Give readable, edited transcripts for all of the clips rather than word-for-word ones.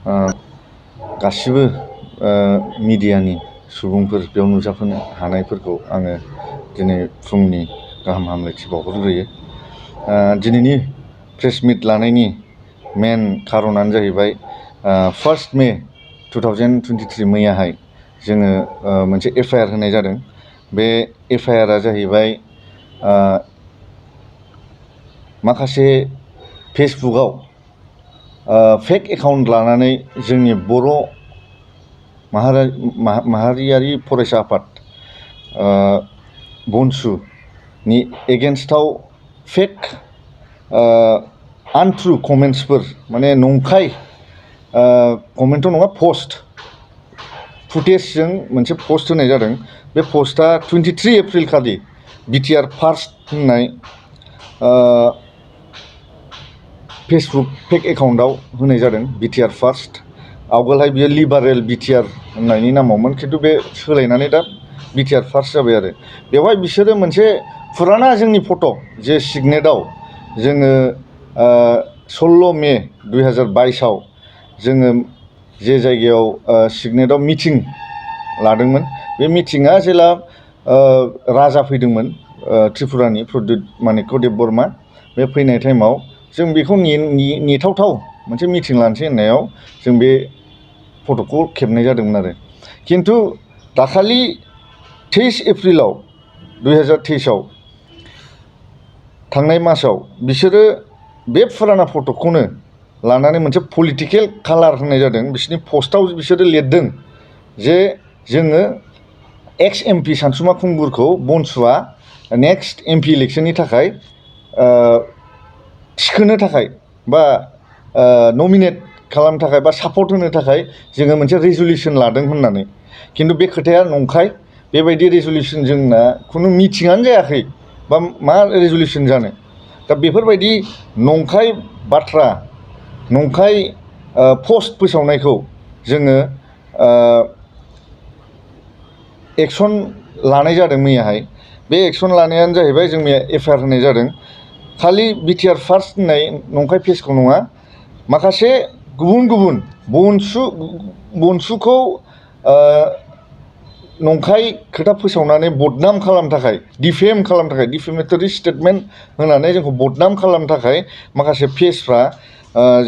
गासिबो मिडियानि सुबुंफोर बेयाव नुजाफैनो हानायफोरखौ आङो दिनै फुंनि गाहाम हामलायथि बावहरग्रोयो। दिनैनि प्रेस मिट लानायनि मेन खारनानो जाहैबाय 1 मे 2023 मैयाहाय जोङो मोनसे FIR होनाय जादों। बे FIRआ जाहैबाय माखासे फेसबुकआव फेक एकाउन्ट लानानै जोंनि बर' माहारियारि फरायसा आफाद BoNSU नि एगेन्स्टआव फेक आनट्रु कमेन्ट्सफोर माने नंखाय कमेन्टथ' नङा पस्ट फुटेजजों मोनसे पस्ट होनाय जादों। बे पस्टआ 23 एप्रिल खालि BTR फार्स्ट होननाय फेसबुक फेक एकाउन्टआव होनाय जादों। BTR फार्स्ट आवगोलहाय बियो लिबारेल BTR होननायनि नामावमोन, खिन्थु बे सोलायनानै दा BTR फार्स्ट जाबाय आरो। बेवहाय बिसोरो मोनसे फुराना जोंनि फट' जे सिगनेटआव जोङो 16 मे 2022आव जोङो जे जायगायाव सिगनेटआव मिटिं लादोंमोन, बे मिटिङा जेला राजा फैदोंमोन त्रिपुरानि प्रद्युत मानिक्य देब बर्मा, बे फैनाय टाइमाव जों बेखौ नेथावथाव मोनसे मिटिं लानोसै होननायाव जों बे फट'खौ खेबनाय जादोंमोन आरो। खिन्थु दाखालि 23 एप्रिलाव 2023आव थांनाय मासाव बिसोरो बे फुराना फट'खौनो लानानै मोनसे पलिटिकेल कालार होनाय जादों। बिसोरनि पस्टआव बिसोरो लिरदों जे जोङो एक्स MP सानसुमा खुंगुरखौ BoNSUआ नेक्स्ट MP इलेक्सननि थाखाय थिखोनो थाखाय बा नमिनेट खालामनो थाखाय बा सापर्ट होनो थाखाय जोङो मोनसे रेजुलेसन लादों होननानै। खिन्थु बे खोथाया नंखाय। बेबायदि रेजुलेसन जोंना खुनु मिटिङानो जायाखै, बा मा रेजुलेसन जानो। दा बेफोरबायदि नंखाय बाथ्रा, नंखाय पस्ट फोसावनायखौ जोङो एक्सन लानाय जादों मैयाहाय। बे एक्सन लानायानो जाहैबाय जों मैया FIR होनाय जादों। खालि BTR फार्स्ट होननाय नंखाय पेजखौ नङा, माखासे गुबुन गुबुन BoNSUखौ नंखाय खोथा फोसावनानै बदनाम खालामनो थाखाय, डिफेम खालामनो थाखाय, डिफेमेटरि स्टेटमेन्ट होनानै जोंखौ बदनाम खालामनो थाखाय माखासे पेजफ्रा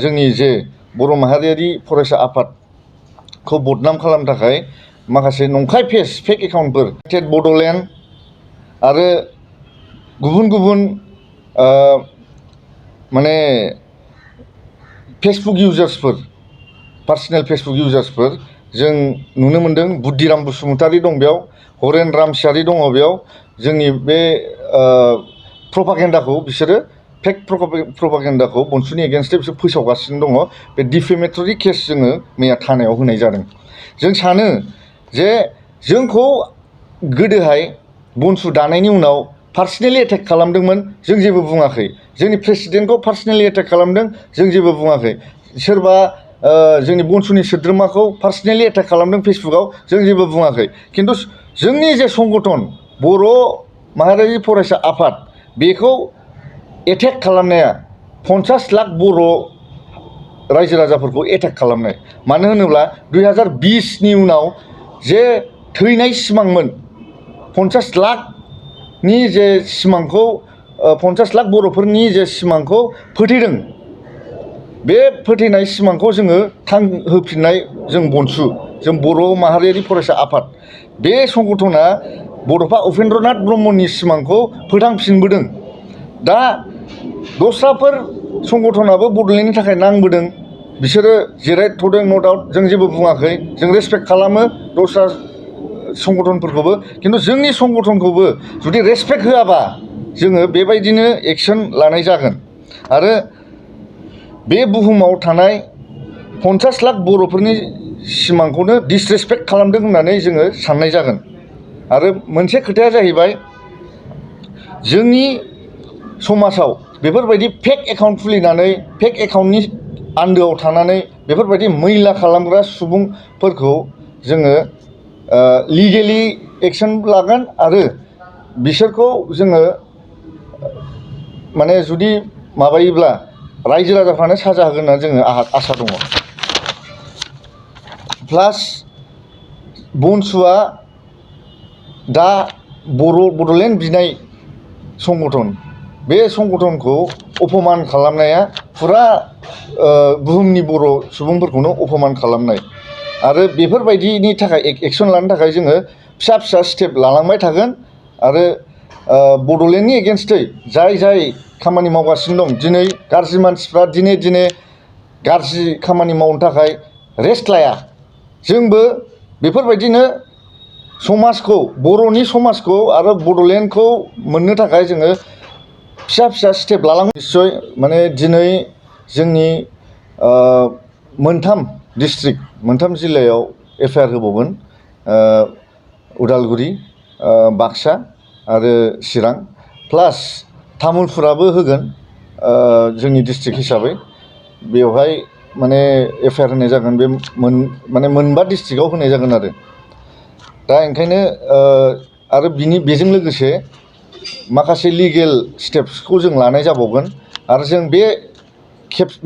जोंनि जे बर' माहारियारि फरायसा आफादखौ बदनाम खालामनो थाखाय माखासे नंखाय पेज फेक एकाउन्टफोर टेट बड'लेण्ड आरो गुबुन गुबुन माने फेसबुक इउजार्सफोर, पार्सनेल फेसबुक इउजार्सफोर जों नुनो मोन्दों। बुद्धिराम बसुमतारी दं बेयाव, हरेन रामसियारि दङ बेयाव। जोंनि बे प्रपागेन्डाखौ बिसोरो फेक प्रपागेन्डाखौ BoNSUनि एगेन्स्टै बिसोर फोसावगासिनो दङ। बे डिफेमेटरि केस जोङो मैया थानायाव होनाय जादों। जों सानो जे जोंखौ गोदोहाय BoNSU दानायनि उनाव पार्सनेलि एटेक खालामदोंमोन, जों जेबो बुङाखै। जोंनि प्रेसिडेन्टखौ पार्सनेलि एटेक खालामदों, जों जेबो बुङाखै। सोरबा जोंनि BoNSUनि सोद्रोमाखौ पार्सनेलि एटेक खालामदों फेसबुकआव, जों जेबो बुङाखै। खिन्थु जोंनि जे संगठन बर' माहारियारि फरायसा आफाद, बेखौ एटेक खालामनाया 50 लाख बर' रायजो राजाफोरखौ एटेक खालामनाय। मानो होनोब्ला 2020नि उनाव जे थैनाय सिमांमोन, 50 लाखनि जे सिमांखौ 50 लाख बर'फोरनि जे सिमांखौ फोथैदों, बे फोथैनाय सिमांखौ जोङो थांहोफिननाय जों BoNSU, जों बर' माहारियारि फरायसा आफाद, बे संगठना बड'फा उपेन्द्रनाथ ब्रह्मनि सिमांखौ फोथांफिनबोदों। दा दस्राफोर संगठनाबो बड'लेण्डनि थाखाय नांबोदों, बिसोरो जिरायथ'दों, नो डाउट, जों जेबो बुङाखै। जों रेसपेक्ट खालामो दस्रा संगठनफोरखौबो, खिन्थु जोंनि संगठनखौबो जुदि रेसपेक्ट होआबा जोङो बेबायदिनो एक्सन लानाय जागोन। आरो बे बुहुमाव थानाय 50 लाख बर'फोरनि सिमांखौनो डिसरेसपेक्ट खालामदों होननानै जोङो साननाय जागोन। आरो मोनसे खोथाया जाहैबाय, जोंनि समाजाव बेफोरबायदि फेक एकाउन्ट खुलिनानै फेक एकाउन्टनि आन्दोआव थानानै बेफोरबायदि मैला खालामग्रा सुबुंफोरखौ जोङो लिगेलि एक्सन लागोन। आरो बिसोरखौ जोङो माने जुदि माबायोब्ला रायजो राजाफ्रानो साजा होगोन होननानै जोङो आसा दङ। प्लास BoNSUआ दा बड'लेण्ड बिनाय संगठन बे संगठनखौ अपमान खालामनाया फुरा बुहुमनि बर' सुबुंफोरखौनो अपमान खालामनाय आरो बेफोरबायदिनि थाखाय एक्सन लानो थाखाय जोङो फिसा फिसा स्टेप लालांबाय थागोन आरो बड'लेण्डनि एगेन्स्टै जाय खामानि मावगासिनो दं दिनै गाज्रि मानसिफ्रा दिने गाज्रि खामानि मावनो थाखाय रेस्ट लाया जोंबो बेफोरबायदिनो समाजखौ बर'नि समाजखौ आरो बड'लेण्डखौ मोननो थाखाय जोङो फिसा स्टेप लालांगोन निस्सय माने दिनै जोंनि मोनथाम जिल्लायाव एफआइआर होबावगोन उदालगुरि बाक्सा आरो चिरां प्लास तामुलपुराबो होगोन जोंनि डिस्ट्रिक्ट हिसाबै बेवहाय माने एफआइआर होनाय जागोन बे मोनबा डिस्ट्रिक्टआव होनाय जागोन आरो दा ओंखायनो आरो बेजों लोगोसे माखासे लिगेल स्टेप्सखौ जों लानाय जाबावगोन आरो जों बे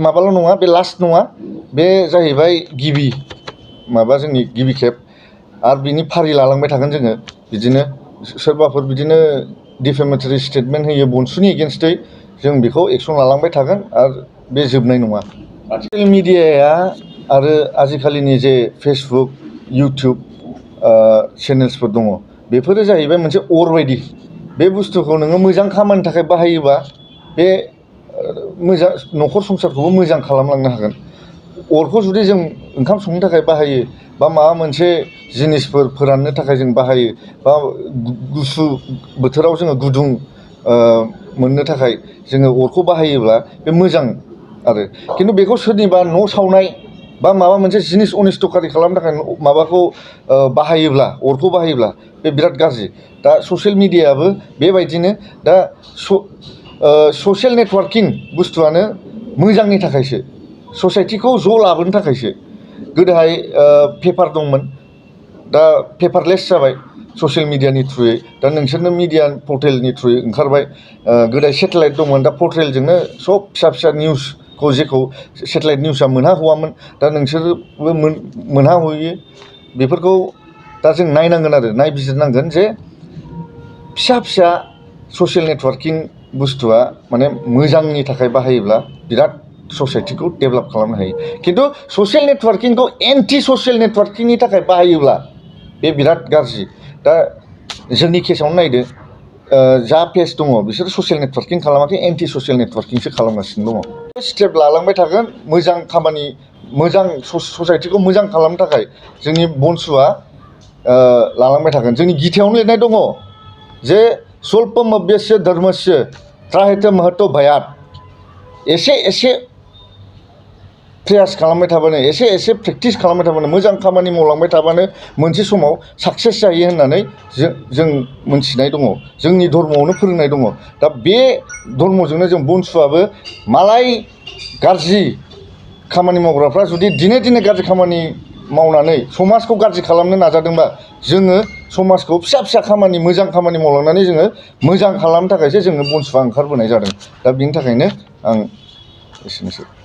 माबाल' नङा बे लास्ट नङा बे जाहैबाय जोंनि गिबि खेब आरो बिनि फारि लालांबाय थागोन जोङो बिदिनो सोरबाफोर बिदिनो डिफेमेटरि स्टेटमेन्ट होयो BoNSUनि एगेन्स्टै जों बेखौ एक्सन लालांबाय थागोन आरो बे जोबनाय नङा ससियेल मिडियाया आरो आजिखालिनि जे फेसबुक इउटुब चेनेल्सफोर दङ बेफोरो जाहैबाय मोनसे अर बायदि बे बुस्थुखौ नोङो मोजां खामानिनि थाखाय बाहायोबा बे मोजां न'खर संसारखौबो मोजां खालामलांनो हागोन अरखौ जुदि जों ओंखाम संनो थाखाय बाहायो बा माबा मोनसे जिनिसफोर फोराननो थाखाय जों बाहायो बा गुसु बोथोराव जोङो गुदुं मोननो थाखाय जोङो अरखौ बाहायोब्ला बे मोजां आरो खिन्थु बेखौ सोरनिबा न' सावनाय बा माबा मोनसे जिनिस अनिस्ट'कारि खालामनो थाखाय माबाखौ बाहायोब्ला अरखौ बाहायोब्ला बे बिराद गाज्रि दा ससियेल मिडियायाबो बेबायदिनो दा ससियेल नेटवार्किं बुस्थुआनो मोजांनि थाखायसो ससाइटिखौ ज' लाबोनो थाखायसो गोदोहाय पेपार दंमोन दा पेपारलेस जाबाय ससियेल मिडियानि थ्रुयै दा नोंसोरनो मिडिया पर्टेलनि थ्रुयै ओंखारबाय गोदो सेटेलाइट दंमोन दा पर्टेलजोंनो सब फिसा निउसखौ जेखौ सेटेलाइट निउसआ मोनहाहवामोन दा नोंसोरबो मोनहाहयो बेफोरखौ दा जों नायनांगोन आरो नायबिजिरनांगोन जे फिसा ससियेल नेटवार्किं बुस्थुआ माने मोजांनि थाखाय बाहायोब्ला बिराद ससाइटिखौ डेभेलप खालामनो हायो खिन्थु ससियेल नेटवार्किंखौ एन्टि ससियेल नेटवार्किंनि थाखाय बाहायोब्ला बे बिराद गाज्रि दा जोंनि केसावनो नायदो जा पेज दङ बिसोरो ससियेल नेटवार्किं खालामाखै एन्टि ससियेल नेटवार्किंसो खालामगासिनो दङ स्टेप लालांबाय थागोन मोजां खामानि मोजां ससाइटिखौ मोजां खालामनो थाखाय जोंनि BoNSUआ लालांबाय थागोन जोंनि गिथायावनो लिरनाय दङ जे स्वल्पमभ्यस्य धर्मस्य त्राहेते महतो भयात् एसे प्रयास खालामबाय थाबानो एसे प्रेक्टिस खालामबाय थाबानो मोजां खामानि मावलांबाय थाबानो मोनसे समाव साक्सेस जायो होननानै जों मोनथिनाय दङ जोंनि धर्मआवनो फोरोंनाय दङ दा बे धर्मजोंनो जों BoNSUआबो मालाय गाज्रि खामानि मावग्राफ्रा जुदि दिने गाज्रि खामानि मावनानै समाजखौ गाज्रि खालामनो नाजादोंबा जोङो समाजखौ फिसा खामानि मोजां खामानि मावलांनानै जोङो मोजां खालामनो थाखायसो जोङो BoNSUआ ओंखारबोनाय जादों दा बिनि थाखायनो आं एसेनोसै